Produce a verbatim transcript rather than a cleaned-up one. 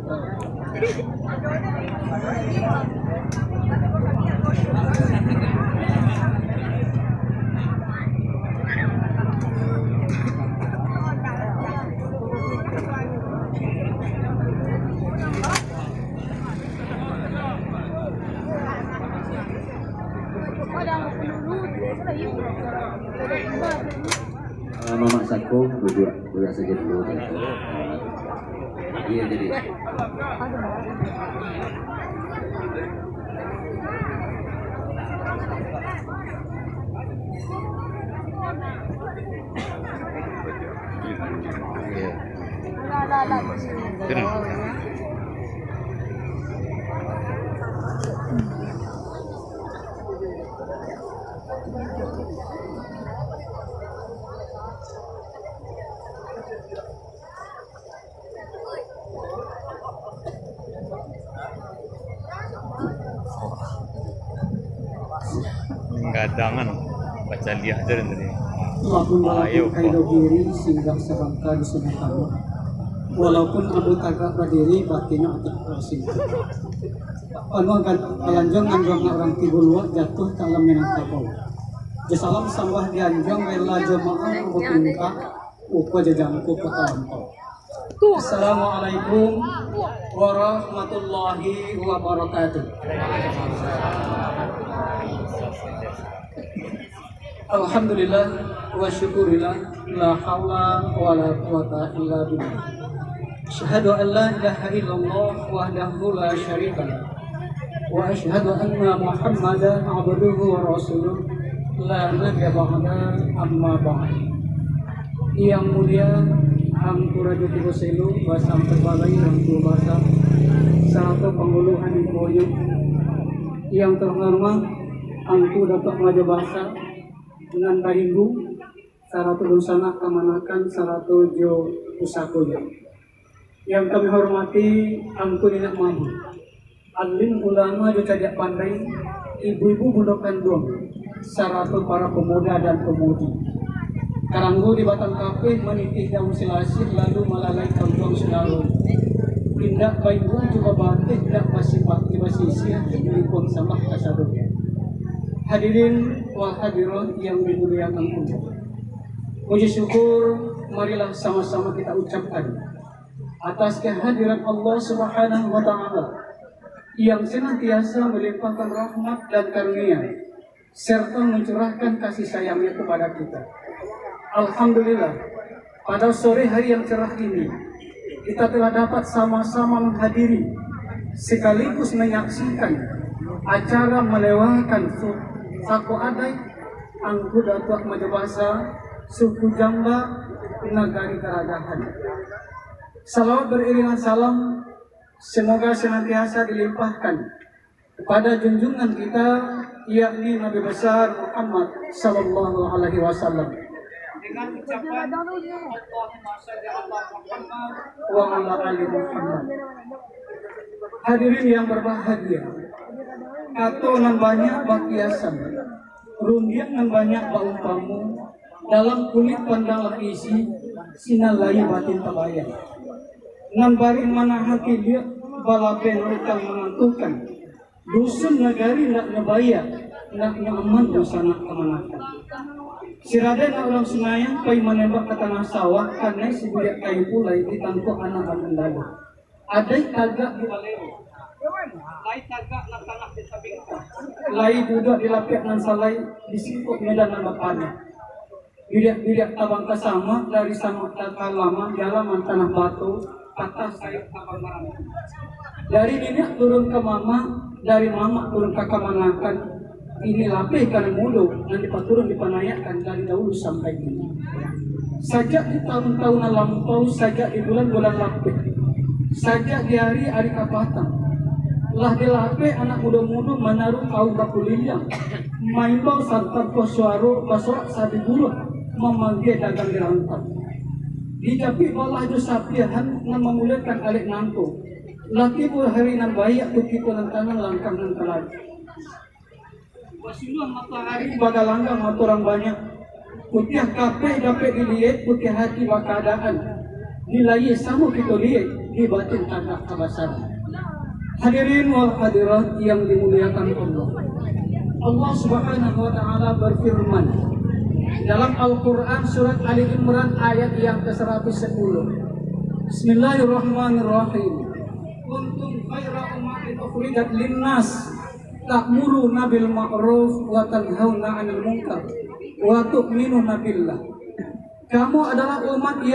Eh, Mamak Sakong, duduak, duduak sajo dulu. Iyo, jadi. Gadang kan, bacaliak je dari tadi. Walaupun Ayo, walaupun Pak. Diri singgah sabanta di Sungai Tawau. Walaupun ambo tagak badiri, batinnyo atak kurasi. Panuah gan-, kalanjuang nan urang tigo luak jatuah ka alam Minangkabau. Jo salam sambah dianjuang rela jo maaf ambo pinta, upa jo jangko kota lampau. Assalamualaikum warahmatullahi wabarakatuh. Alhamdulillah wa syukurillah, la haula wa la quwata illa billah. Asyhadu an la ilaha illallah wahdahu la syarikalah. Wa asyhadu anna Muhammadan abduhu wa rasuluh, la nabiyya ba'da, amma ba'd. Yang mulia Angku Rajo Tigo Selu, basampai balai Angku Basa, sarato pangulu Angku Oyuk. Yang terhormat Angku Datuk Rajo Basa, nan barindu, sarato dunsanak kamanakan, sarato jo pusako jo. Yang kami hormati Angku Niniak Mamak, alim ulama jo cadiak pandai, ibu-ibu bundo kanduang, sarato para pemuda dan pemudi. Karanggo di batang kapeh manitih daun silasih, lalu malalai kampuang Sinaru. Indak baimbuang jo babateh, indak basipak jo basisih, lingkuang sambah kasadonyo. Hadirin wal hadirat yang dimuliakan Allah. Puji syukur marilah sama-sama kita ucapkan atas kehadiran Allah Subhanahu wa Ta'ala yang senantiasa melimpahkan rahmat dan karunia serta mencurahkan kasih sayang-Nya kepada kita. Alhamdulillah, pada sore hari yang cerah ini, kita telah dapat sama-sama menghadiri sekaligus menyaksikan acara melewakan su-, sako adaik Angku Datuak Majabasa suku Jamba, Nagari Karadahan. Salawat beriringan salam semoga senantiasa dilimpahkan kepada junjungan kita, yakni Nabi Besar Muhammad sallallahu alaihi wasallam. Dengan ucapan, "Allahumma shalli ala Muhammad wa ala ali Muhammad." Hadirin yang berbahagia, kato nan banyak bakiasan, rundiang nan banyak baumpamo, dalam kulik pandanglah isi, sinan lai batin tabayang. Nan barih manahan tiliak, balapeh rukang mangantukan. Dusun nagari nak nyo baiak, nak nyo aman dunsanak kamanakan. Si Raden nak urang Sungayan pai manembak ka tangah sawah, kanai sibuliak kayu pulai ditangkuak anak Raden Dalu. Adaik tagak di balero, lai tagak nan tanah di sabingkah, lai duduak di lapiak nan salai, di sikuik medan nan bapaneh. Biriak-biriak tabang ka samak, dari samak ka halaman, di halaman tanah batu, patah sayok tabang marantau. Dari niniak turun ka mamak, dari mamak turun ka kamanakan, iko lapeh ka nan mudo, nan dipaturun dipanaiakkan dari dahulu sampai kini. Sajak di tahun-tahun nan lampau, sajak di bulan-bulan lapeh, sajak di ari-ari kapatang, lah dilapeh anak mudo-mudo manaruah kaum bakuliliang, maimbau sarto basuaro, basorak sabi guruah, mamanggih dagang di rantau. Dijapik balah jo sapiahan nan mamulehkan alek nangko. Lah tibo hari nan baiak, kutiko nan tanang, langkah nan talaju. Basiluah matoari bagalanggang mato urang banyak. Putiah kapeh dapek diliek, putiah hati bakaadaan. Di layie samo kito liek, di batin tanah kabasaran. Hadirin wal hadirat yang dimuliakan Allah. Allah Subhanahu wa Ta'ala berfirman dalam Al-Quran, surat Ali Imran, ayat yang ke seratus sepuluh. Bismillahirrahmanirrahim. Kuntum khaira ummatin ukhrijat linnas, ta'muruna bil ma'ruf wa tanhauna 'anil munkar wa tu'minuna billah. Kamu adalah umat yang